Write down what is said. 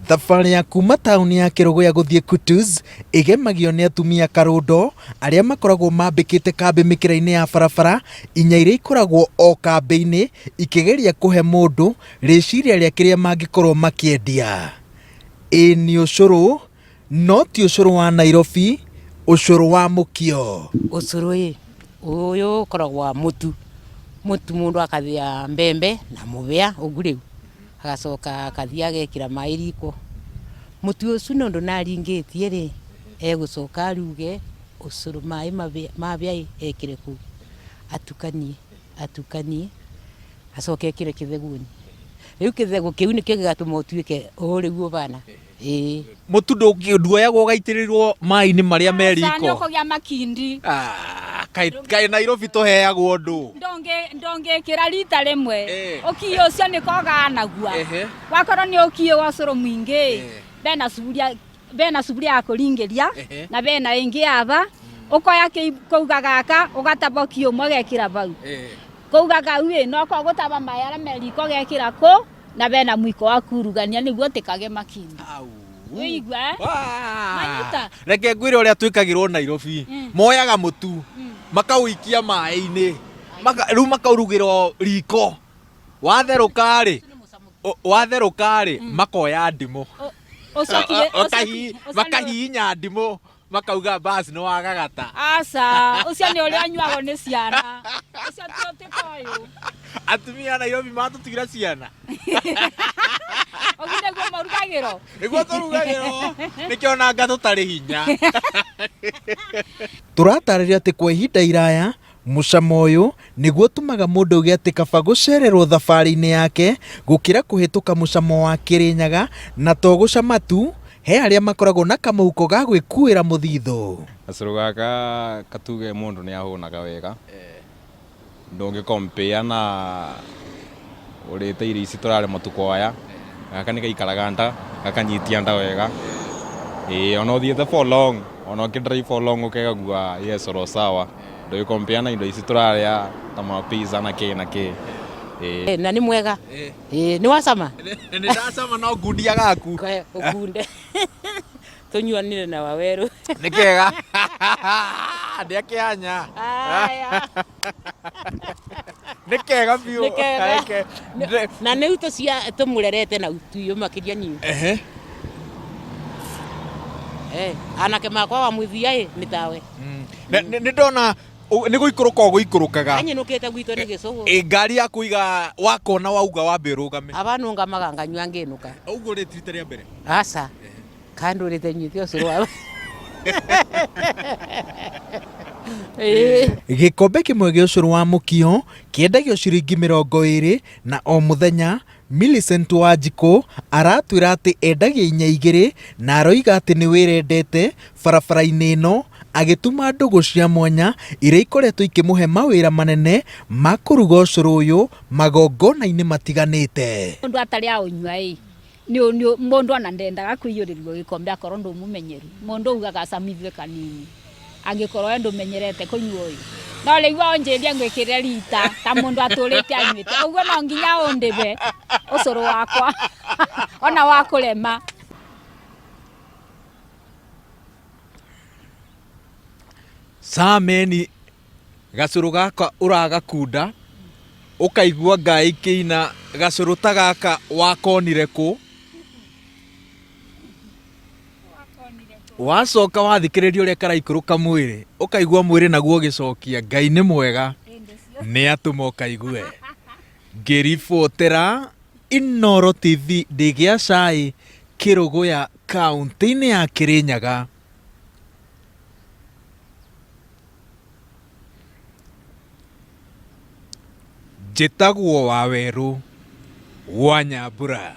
Thabarĩ ya kuma taũni ya Kĩrũgũya gũthiĩ Kutus ĩgemagio nĩ atumia karũndo arĩa makoragwo mambĩkĩte kambĩ mĩkĩra-inĩ ya barabara inya iria ikoragwo o kambĩ-inĩ ikĩgeria kũhe mũndũ rĩciria rĩa kĩrĩa mangĩkorwo makĩendia. Ĩĩ nĩ ũcũrũ no ti ũcũrũ wa Nairobi, ũcũrũ wa mũkio. Ũcũrũ ĩ, ũyũ ũkoragwo wa mũtu, mũtu mũndũ akathĩa mbembe na mũbĩa ũguo rĩu, agacoka akathiĩ agekĩra maĩ riko. Mũtu ũcio nĩ ũndũ naringĩtie rĩ, egũcoka aruge ũcũrũ maĩ mabĩa ĩ, ekĩre kũu, atukanie, atukanie, acoke ekĩre kĩthegũ-inĩ. Rĩu kĩthegũ kĩu nĩkĩo gĩgatũma ũtuĩke ũũ rĩu ũbana. Ĩĩ. Mũtu nduoyagwo ũgaitĩrĩrwo maĩ-inĩ marĩa me Aca, riko. nĩ ũkũgĩa makindi. Ah, kaĩ kaĩ Nairobi tũheagwo ndũ. Ndũngĩkĩra rita rĩmwe. Eh. Ũkiĩ ũcio nĩko ũganagua. Ehe. Wakorwo nĩ ũkiĩ wa ũcũrũ mũingĩ, bena suburia bena suburia ya kũringĩria Ehe. na bena ĩngĩ aba ũkoya kauga gaka ũgataba ũkiĩ ũmwe ũgekĩra bau kauga kau ĩ noko gũtaba maĩ arĩa me riko ũgekĩra kũ na bena mwiko wa kurugania nĩguo ũtĩkage makindi wĩigua eh? Manyita. Reke ngwĩre ũrĩa twĩkagĩrwo Nairobi. Moyaga mũtu makaũikia maĩ-inĩ rĩu makaũrugĩra riko watherũka rĩ watherũka rĩ makoya ndimũ Ũcokire makahihinya ndimũ makauga bas nĩ wagagata. Aca, ũcio nĩ ũrĩa ũnyuagwo nĩ ciana. Ũcio ti ũtĩka ũyũ. Atumia a Nairobi matũtigĩra ciana. Ũguo nĩguo marugagĩrwo. Nĩguo tũrugagĩrwo. Nĩkĩo nanga tũtarĩ hinya. Tũratarĩria atĩ kwa ihinda iraya Mũcamo ũyũ nĩguo ũtũmaga mũndũ auge atĩ kaba gũcererwo thabarĩ-inĩ yake gũkĩra kũhĩtũka mũcamo wa Kĩrĩnyaga na to gũcama tu, he arĩa makoragwo na kamũhuko ga gwĩkuĩra mũthithũ. Gacũrũ gaka katuge mũndũ nĩ ahũnaga wega, ndũngĩ compare na ũrĩte irio ici tũrarĩa matukũ aya, gaka nĩ gaikaraga nda, gakanyitia nda wega, ĩĩ ona ũthiĩte for long, ona ũkĩ drive for long ũkegagua yes oro sawa, ndũgĩ compare na indo ici tũrarĩa ta ma pizza na kĩ na kĩ, ĩĩ. Na nĩ mwega. Ĩĩ, nĩ wacama? Nĩ ndacama no ngundia gaku. Ũkunde. Tũnyuanĩre na Wawerũ. Nĩ kega. Ndĩakĩanya. Aya. Nĩ kega biũ. Nĩ kega. Reke- ndre- Na nĩu tũcia tũmũrerete na tuiyũ makĩria niĩ. Ehe. Eh, anake makwa wa mũthia ĩ nĩ tawe. Nĩ ndona nĩ gũikũrũka ũgũikũrũkaga. Anyinũkĩte gwitũ nĩ gĩcũgũ. Ĩ, ngari ya kũiga wakona wauga wambe ũrũgame. Aba nũngamaga nganyua ngĩnũka. Ũguo rĩ ti rita rĩa mbere. Aca. Kandũrĩte nyuĩte ũcũrũ wa Ĩĩ. Gĩkombe kĩmwe gĩa ũcũrũ wa mũkio kĩendagio ciringi 20 na o mũthenya Millicent Wanjikũ aratwĩra atĩ endagia inya igĩrĩ na aroiga atĩ nĩ wĩra endete barabara-inĩ ĩno agĩtuma ndũgũ cia mwanya iria ikoretwo ikĩmũhe mawĩra manene ma kũruga ũcũrũ ũyũ magongona-inĩ matiganĩte. Mũndũ atarĩ aũnyua ĩ, nĩ nĩ mũndũ ona ndendaga kũiyũrĩrwo gĩkombe akorwo ndũmũmenyeru mũndũ augaga acamithue kanini angĩkorwo we ndũmenyerete kũnyua ũyũ no rĩu wanjĩria ngwĩkĩre rita ta mũndũ atũrĩte anyuĩte ũguo no nginya ũndĩbe ũcũrũ wakwa ona wa kũrema. Sameni Gacũrũ gaka ũragakunda, ũkaigua ngaĩ ikĩina gacũrũ ta gaka wakonire kũ? Wacoka wathikĩrĩria ũrĩa karaikũrũka mwĩrĩ, ũkaigua mwĩrĩ naguo ũgĩcokia Ngai nĩ mwega, nĩ atũma ũkaigue. Ngĩribotera Inooro TV ndĩ Gĩacai, Kĩrũgũya, kauntĩ-inĩ ya Kĩrĩnyaga. Njĩtagwo Wawerũ wa Nyambura.